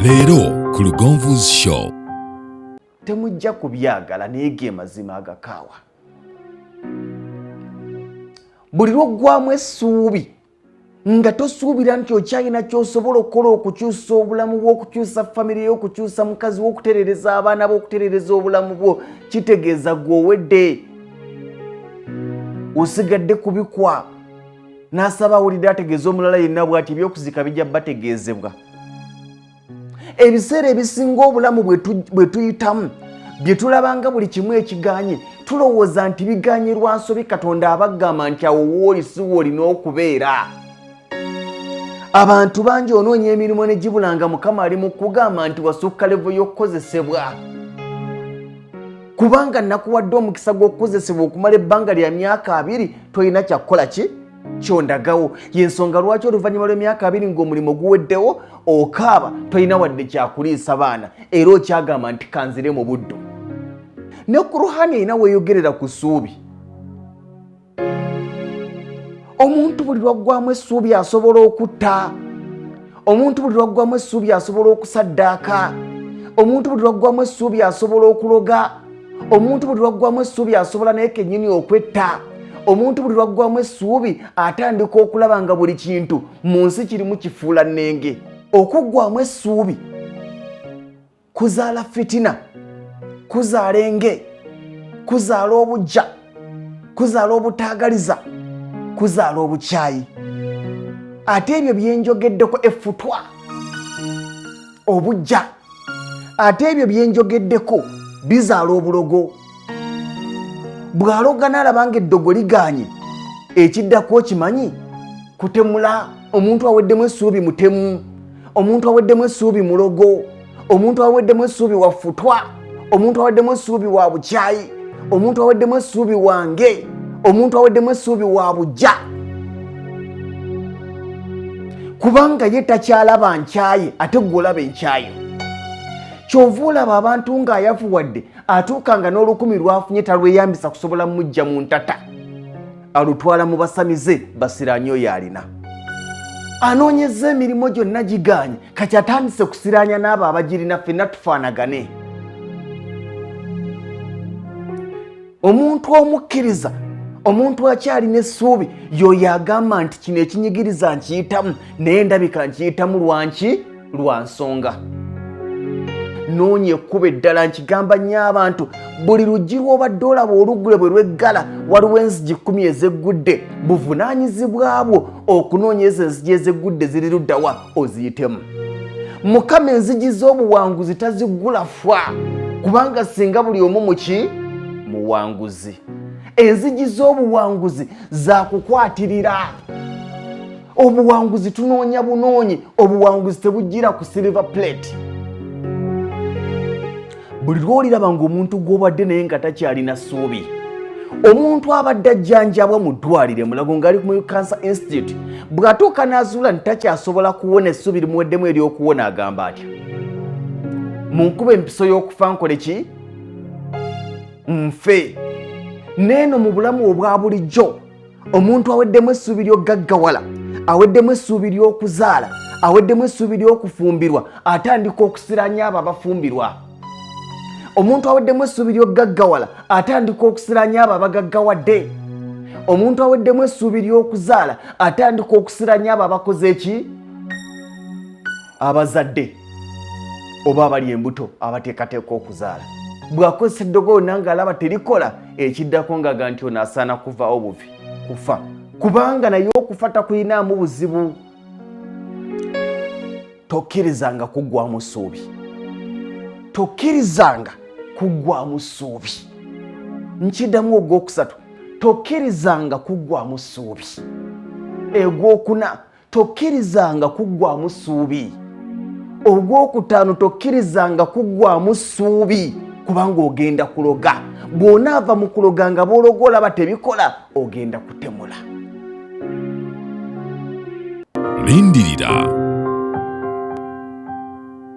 Leero ku Lugonvu's Show. Temujja kubyagala naye ge mazima agakaawa. Buli lw'oggwamu essuubi nga tosuubira nti okyalina ky'osobola okukola okukyusa obulamu bwo, okukyusa famire yo, okukyusa mukazi wo, okutereereza abaana bo, okutereereza obulamu bwo, kitegeeza gwe owedde, osigadde kubikwa. N'asaba awulidde ategeeza omulala yenna bw'ati eby'okuzika bijja bategeezebwa. Ebiseera ebisinga obulamu bwe tuyitamu bye tulabanga buli kimu ekiganye, tulowooza nti biganye lwa nsobi. Katonda abagamba nti awo wooli si woolina okubeera. Abantu bangi onoonya emirimu ne gibulanga, Mukama ali mu kugamba nti wasukka levo y'okukozesebwa, kubanga nakuwadde omukisa gw'okukozesebwa okumala ebbanga lya myaka 20, tolina kyakukola ki kyondagawo. Yensonga lwaki oluvannyuma lw'emyaka 20 ng'omulimu guweddewo okaaba, tolina wadde kyakuliisa baana, era okyagamba nti kanzire mu buddu. Ne Kuruhani erina weeyogerera ku ssuubi. Omuntu buli lwaggwamu essuubi asobola okutta, omuntu buli lwaggwamu essuubi asobola okusaddaaka, omuntu buli lwaggwamu essuubi asobola okuloga, omuntu buli lwaggwamu essuubi asobola naye kennyini okwetta. Omuntu buli lwaggwamu essuubi atandika okulaba nga buli kintu mu nsi kirimu kifuula nnenge. Okuggwamu essuubi kuzaala fitina, kuzaala enge, kuzaala obujja, kuzaala obutaagaliza, kuzaala obukyayi. Ate ebyo byenjogeddeko effutwa, obujja, ate ebyo byenjogeddeko bizaala obulogo. Bw'aloga n'alaba nga eddogo liganye, ekiddako okimanyi kutemula. Omuntu aweddemu essuubi mutemu, omuntu aweddemu essuubi mulogo, omuntu aweddemu essuubi wa futwa, omuntu aweddemu essuubi wa bukyayi, omuntu aweddemu essuubi wange, omuntu aweddemu essuubi wa bujja, kubanga ye takyalaba nkyaye, ate gwe olaba enkyayo. Kyova olaba abantu ng'ayavuwadde atuuka nga n'olukumi lwafunye talweyambisa kusobola mujja mu ntata, alutwala mu basamize basiraanye. Oyo alina anoonyeza emirimu gyonna giganye, kati atandise kusiraanya n'abo abagirina, ffenna tufaanagane. Omuntu omukkiriza, omuntu akyalina essuubi, yoyo agamba nti kino ekinyigiriza nkiyitamu, naye ndabika nkiyitamu lwanki lwa nsonga. Noonya ekkubo eddala. Nkigamba nnyo abantu, buli luggi lw'obadde olaba oluggule bwe lweggala, waliwo enzigi 10 ezeggudde. Buvunaanyizibwa bwo okunoonya ezo enzigi ezeggudde ziri luddawa oziyitemu. Mukama enzigi z'obuwanguzi taziggula fwa, kubanga singa buli omu muki muwanguzi. Enzigi z'obuwanguzi zakukwatirira. Obuwanguzi tunoonya bunoonyi, obuwanguzi tebujjira ku silver plate. Buli lwoliraba ng'omuntu gw'obadde naye nga takyalina ssuubi, omuntu abadde ajjanjabwa mu ddwaliro emulago ng'ali mu Cancer Institute, bw'atuuka n'azuula nti takyasobola kuwona, essuubi limuweddemu ery'okuwona, agamba atya? Mu nkuba empiso y'okufa nkole ki? Nfe. Neeno mu bulamu obwa bulijjo, omuntu aweddemu essuubi ly'okugaggawala, aweddemu essuubi ly'okuzaala, aweddemu essuubi ly'okufumbirwa, atandika okusiranya abo abafumbirwa. Omuntu aweddemu essuubi ly'okugaggawala atandika okusiranya abo abagaggawadde. Omuntu aweddemu essuubi ly'okuzaala atandika okusiranya abo abakoze eki, abazadde oba abali embuto, abateekateeka okuzaala. Bw'akozesa eddogo yonna ng'alaba terikola, ekiddako ngaga nti ono asaana kuvaawo buvi kufa, kubanga naye okufa takulinaamu buzibu. Tokkirizanga kuggwamu ssuubi, tokkirizanga kuggwamu ssuubi. Nkiddamu ogwokusatu, tokkirizanga kuggwamu ssuubi. Egwokuna, tokkirizanga kuggwamu ssuubi. Ogwokutaano, tokkirizanga kuggwamu ssuubi, kubanga ogenda kuloga. Bw'onaava mu kuloga nga bw'ologa olaba tebikola, ogenda kutemula. Lindirira.